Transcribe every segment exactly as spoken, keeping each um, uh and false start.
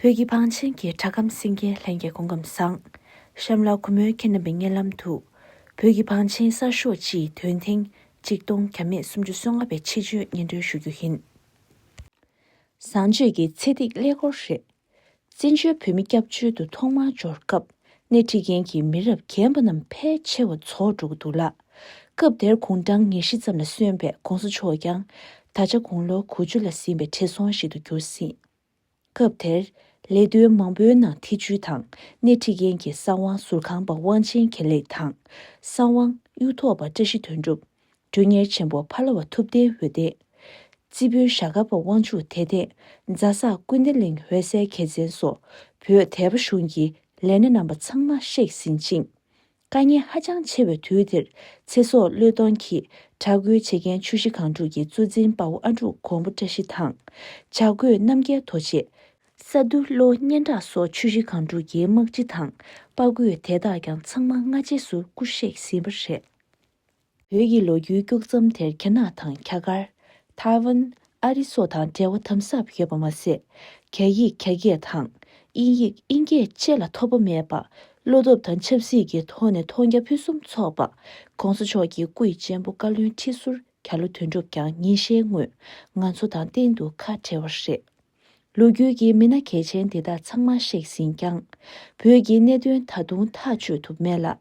བོད་ཀྱི་བང་ཆེན་གྱི་སྒྲ་སྒམ་གསན་མཁན་ལྷན་རྒྱས་སྐུ་ཁམས་བཟང་། གཤམ་ལ་གུས་མོས་ཁྱེད་རྣམ་པའི་སྙན་ལམ་དུ། བོད་ཀྱི་བང་ཆེན་གསར་ཤོག་སྤྱིའི་དོན་ཐེངས་གཅིག་སྟོང་བརྒྱ་མེད་སུམ་ཅུ་སོ་ལྔ་པའི་ཆེད་བརྗོད་སྙན་སྒྲོན་ཞུ་རྒྱུ་ཡིན། བཟང་སྤྱོད་ཀྱི་ཚེ་ཐིག་ཀླད་ཀོར་རེད། བཙན་བྱོལ་བོད་མི་སྐྱབས་བཅོལ་དུ་ཐོག་མར་འབྱོར་སྐབས་སྣེ་ཁྲིད་མཁན་གྱི་མི་རབས་རྒན་པ་རྣམས་ཕལ་ཆེ་བ་རྫོགས་འགྲོ་གི་འདུག་ལ། སྐབས་དེར་དགུང་གྲངས་ཉེར་བཞི་ཙམ་ལ་སོན་པའི་གོང་ས་མཆོག་ཀྱང་ད་ཆ་དགུང་ལོ་དགུ་བཅུ་ལ་ཟིན་པའི་བགྲེས་སོང་ཞིག་ཏུ་གྱུར་ཟིན། སྐབས་དེར་ལས་དོན་མང་པོའི་ནང་ཐེ་བྱུས་དང་སྣེ་ཁྲིད་མཁན་གྱི་གསང་བ་ཟུར་ཁང་པ་དབང་ཆེན་དགེ་ལེགས་དང་། གསང་བ་གཡུ་ཐོག་པ་བཀྲ་ཤིས་དོན་གྲུབ། མགྲོན་གཉེར་ཆེན་པོ་ཕ་ལ་བ་ཐུབ་བསྟན་འོད་ལྡན། རྩིས་དཔོན་ཞྭ་སྒབ་པ་དབང་ཕྱུག་བདེ་ལྡན། རྫ་སར་ཀུན་བདེ་གླིང་འོད་གསལ་རྒྱལ་མཚན་སོགས་བོད་དད་པ་གཞུང་གི་ལས་སྣེ་རྣམ་པ་ཚང་མ་གཤེགས་ཟིན་ཅིང་། དཀའ་ངལ་ཧ་ཅང་ཆེ་བའི་དུས་དེར་ཚེ་སྲོག་བློས་གཏོང་གིས་གྲྭ་རྒོལ་བྱེད་མཁན་ཆུ་བཞི་སྒང་དྲུག་གི་གཙོ་འཛིན་དཔའ་བོ་ཨ་འབྲུག་མགོན་པོ་བཀྲ་ཤིས་དང་། བྱ་རྒོད་རྣམ་རྒྱལ་རྡོ་རྗེ། ས་འདུལ་བློ་སྙན་གྲགས་སོགས་ཆུ་བཞི་སྒང་དྲུག་གི་དམག་སྤྱི་དང་དཔའ་རྒོད་དེ་དག་ཀྱང་ཚང་མ་སྔ་རྗེས་སུ་སྐུ་གཤེགས་ཟིན་པ་རེད། བོད་ཀྱི་ལོ་རྒྱུས་དཀྱོག་མཚམས་དེར་རྒྱ་ནག་དང་རྒྱ་གར། ཐའེ་ཝན། ཨ་རི་སོགས་དང་འབྲེལ་བ་དམ་ཟབ་ཡོད་པ་མ་ཟད། རྒྱ་ཡིག་རྒྱ་སྐད་དང་། དབྱིན་ཡིག་དབྱིན་སྐད་བཅས་ལ་ཐོར་བ་མེད་པ། བློ་སྟོབས་དང་ཆབ་སྲིད་ཀྱི་ཐོག་ནས་མཐོང་རྒྱ་ཕུན་སུམ་ཚོགས་པ། གོང་ས་མཆོག་གི་སྐུ་ཡི་གཅེན་པོ་བཀའ་བློན་ཁྲི་ཟུར་རྒྱ་ལོ་དོན་གྲུབ་ཀྱང་ཉིན་ཤས་སྔོན་ང་ཚོ་དང་གཏན་དུ་ཁ་བྲལ་བ་རེད། ལོ་རྒྱུས་ཀྱི་མི་སྣ་གལ་ཆེན་དེ་དག་ཚང་མ་གཤེགས་ཟིན་ཀྱང་། བོད་ཀྱི་གནད་དོན་ད་དུང་ཐག་གཅོད་ཐུབ་མེད་ལ།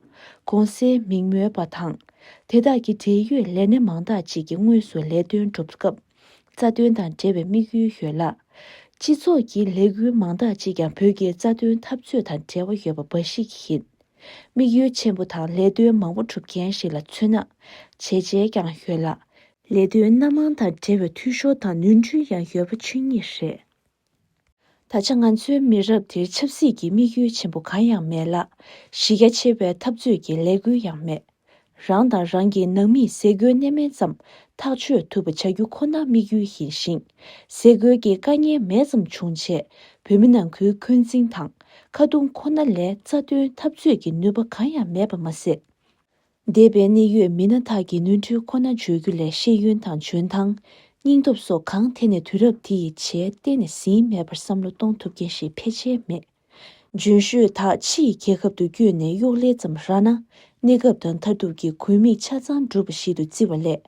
གོང་གསལ་མིང་མོལ་པ་དང་། དེ་དག་གི་འབྲེལ་ཡོད་ལས་སྣེ་མང་དག་ཅིག་གིས་དངོས་སུ་ལས་དོན་སྒྲུབ་སྐབས། རྩ་དོན་དང་འབྲེལ་བའི་དམིགས་ཡུལ་ཡོད་ལ། སྤྱི་ཚོགས་ཀྱི་ལས་འགུལ་མང་དག་ཅིག་ཀྱང་བོད་ཀྱི་རྩ་དོན་འཐབ་རྩོད་དང་འབྲེལ་བ་ཡོད་པ་འབའ་ཞིག་ཡིན། དམིགས་ཡུལ་ཆེན་པོ་དང་ལས་དོན་མང་པོ་སྒྲུབ་མཁན་ཞིག་ལ་མཚོན་ན། བྱས་རྗེས་ཀྱང་ཡོད་ལ། ལས་དོན་སྣ་མང་དང་འབྲེལ་བའི་འཐུས་ཤོར་དང་ནོར་འཁྲུལ་ཡང་ཡོད་པ་ཆོས་ཉིད་རེད། ད་ཆ་ང་ཚོའི་མི་རབས་འདིར་ཆབ་སྲིད་ཀྱི་དམིགས་ཡུལ་ཆེན་པོ་གང་ཡང་མེད་ལ། གཞི་རྒྱ་ཆེ་བའི་འཐབ་རྩོད་ཀྱི་ལས་འགུལ་ཡང་མེད། རང་དང་རང་གི་ནང་མིའི་ཟས་གོས་གནས་མལ་ཙམ་ཐག་ཆོད་ཐུབ་པ་བྱ་རྒྱུ་ཁོ་ན་དམིགས་ཡུལ་ཡིན་ཞིང་། ཟས་གོས་ཀྱི་དཀའ་ངལ་མེད་ཙམ་བྱུང་རྗེས་བོད་མི་ནང་ཁུལ་འཁོན་འཛིན་དང་ཁ་རྡུང་ཁོ་ན་ལས་རྩ་དོན་འཐབ་རྩོད་ཀྱི་ནུས་པ་གང་ཡང་མེད་པ་མ་ཟད། འདས་པའི་གནད་ཡོད་མི་སྣ་དག་གི་ནོར་འཁྲུལ་ཁོ་ན་བརྗོད་རྒྱུ་ལས་ཤེས་ཡོན་དང་འཇོན་ཐང་། སྙིང་སྟོབས་སོགས་གང་ཐད་ནས་དུས་རབས་འདི་ཡི་བྱས་གཏན་ནས་ཟིན་མེད་པར་བསམ་བློ་གཏོང་ཐུབ་མཁན་ཞིག་ཕལ་ཆེར་མེད། འཇོན་ཤོས་དག་ཕྱི་ཡི་རྒྱལ་ཁབ་ཏུ་བསྐྱོད་ནས་གཡོག་ལས་ཙམ་རག་ན། གནས་སྐབས་དང་མཐར་ཐུག་གི་གོ་མིག་ཆ་ཚང་གྲུབ་པ་ཞིག་ཏུ་བརྩི་བ་ལས།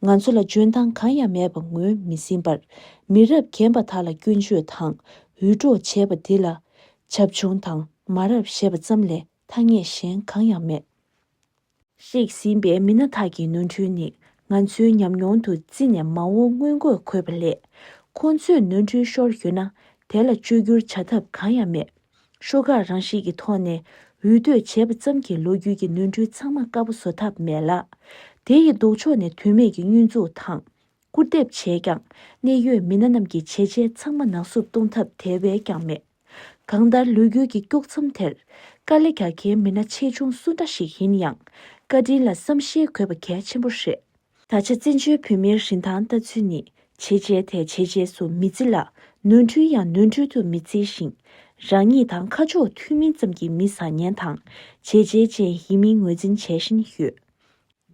ང་ཚོ་ལ་འཇོན་ཐང་གང་ཡང་མེད་པ་ངོས་མི་ཟིན་པར། མི་རབས་རྒན་པ་དག་ལ་སྐྱོན་བརྗོད་དང་འུད་སྒྲོག་བྱས་པ་འདི་ལ། བྱབ་ཆུང་དང་མ་རབས་ཞེས་པ་ཙམ་ལས་ཐ་སྙད་གཞན་གང་ཡང་མེད། གཤེགས་ཟིན་པའི་མི་སྣ་དག་གི་ནོར་འཁྲུལ་ནི་ང་ཚོའི་ཉམས་མྱོང་དུ་བརྩིས་ནས་མ་འོངས་སྔོན་འགོག་དགོས་པ་ལས། ཁོང་ཚོས་ནོར་འཁྲུལ་ཤོར་ཡོད་ན་དེ་ལ་བཅོས་བསྒྱུར་བྱ་ཐབས་གང་ཡང་མེད། ཤོག་ཁག་རང་བཞིན་གྱི་ཐོག་ནས་འུད་བསྟོད་བྱས་པ་ཙམ་གྱིས་ལོ་རྒྱུས་ཀྱི་ནོར་འཁྲུལ་ཚང་མ་དཀར་པོ་བཟོ་ཐབས་མེད་ལ། དེ་ཡི་ལྡོག་ཕྱོགས་ནས་དོན་མེད་ཀྱི་བསྙོན་འཛུགས་དང་། སྐུར་འདེབས་བྱས་ཀྱང་གནད་ཡོད་མི་སྣ་རྣམས་ཀྱི་བྱས་རྗེས་ཚང་མ་ནག་བསུབ་གཏོང་ཐབས་དེ་བས་ཀྱང་མེད། གང་ལྟར་ལོ་རྒྱུས་ཀྱི་དཀྱོག་མཚམས་དེར། དཀའ་ལས་རྒྱག་མཁན་མི་སྣ་ཆེ་ཆུང་སུ་འདྲ་ཞིག་ཡིན་ཡང་། བཀའ་དྲིན་ལ་བསམ་ཤེས་དགོས་པ་གལ་ཆེན་པོ་རེད། ད་ཆ་བཙན་བྱོལ་བོད་མིའི་རིན་ཐང་ལྟ་ཚུལ་ནི། བྱས་རྗེས་དེ་བྱས་རྗེས་སུ་མི་བརྩི་ལ། ནོར་འཁྲུལ་ཡང་ནོར་འཁྲུལ་དུ་མི་བརྩི་ཞིང་། རང་ཉིད་དང་ཁ་ཕྱོགས་མཐུན་མིན་ཙམ་གྱི་མི་བཟང་ངན་དང་། བྱས་རྗེས་ཅན་ཡིན་མིན་ངོས་འཛིན་བྱེད་བཞིན་ཡོད།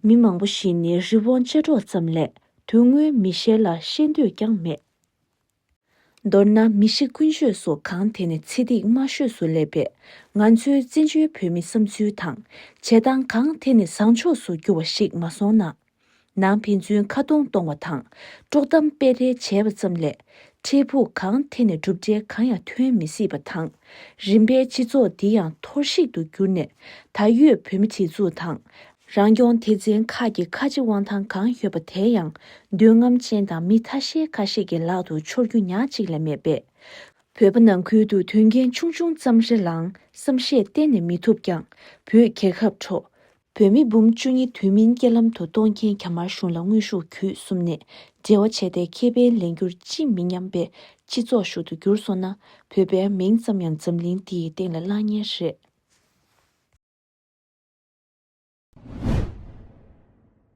མི་མང་པོ་ཞིག་ནི་རི་བོང་ཅལ་སྒྲོག་ཙམ་ལས་དོན་དངོས་མི་ཤེས་ལ་ཤེས་འདོད་ཀྱང་མེད། མདོར་ན་མི་ཤི་ཀུན་སྤྱོད་སོགས་གང་ཐད་ནས་ཚེ་ཐིག་དམའ་ཤོས་སུ་སླེབས་པས། ང་ཚོའི་བཙན་བྱོལ་བོད་མི་བསམ་ཚུལ་དང་བྱེད་སྟངས་གང་ཐད་ནས་བཟང་ཕྱོགས་སུ་འགྱུར་བ་ཞིག་མ་སོང་ན། ནང་ཕན་ཚུན་ཁ་རྡུང་གཏོང་བ་དང་དཀྲོག་གཏམ་སྤེལ་རེས་བྱས་པ་ཙམ་ལས་འཕྲལ་ཕུགས་གང་ཐད་ནས་གྲུབ་འབྲས་གང་ཡང་ཐོན་མི་སྲིད་པ་དང་། རིམ་པས་སྤྱི་ཚོགས་འདི་ཡང་འཐོར་ཞིག་ཏུ་གྱུར་ནས་ད་ཡོད་བོད་མི་སྒྲིག་འཛུགས་དང་། རང་སྐྱོང་སྡེ་ཚན་ཁག་གི་ཁ་ཆེ་དབང་ཐང་གང་ཡོད་པ་དེ་ཡང་འདོད་རྔམ་ཅན་དང་མི་ཐ་ཤལ་ཁ་ཤས་ཀྱི་ལག་ཏུ་འཆོར་རྒྱུ་ཉག་གཅིག་ལས་མེད་པས། བོད་པ་ནང་ཁུལ་དུ་དོན་རྐྱེན་ཆུང་ཆུང་ཙམ་རེ་ལའང་བསམ་ཤེས་གཏན་ནས་མི་ཐུབ་ཀྱང་། བོད་རྒྱལ་ཁབ་འཕྲོག་བོད་མི་འབུམ་བཅུ་གཉིས་དུས་མིན་རྐྱེན་ལམ་དུ་གཏོང་མཁན་རྒྱ་དམར་གཞུང་ལ་དངོས་ཤུགས་བརྒྱུད་གསུམ་ནས་འབྲེལ་བ་བྱས་ཏེ་ཁེ་ཕན་ལེན་རྒྱུར་ཅི་མི་སྙམ་པའི་སྤྱི་ཚོགས་ཤིག་ཏུ་གྱུར་སོང་ན། བོད་པའི་མིང་ཙམ་ཡང་འཛམ་གླིང་འདིའི་སྟེང་ལ་བརླག་ཉེན་རེད།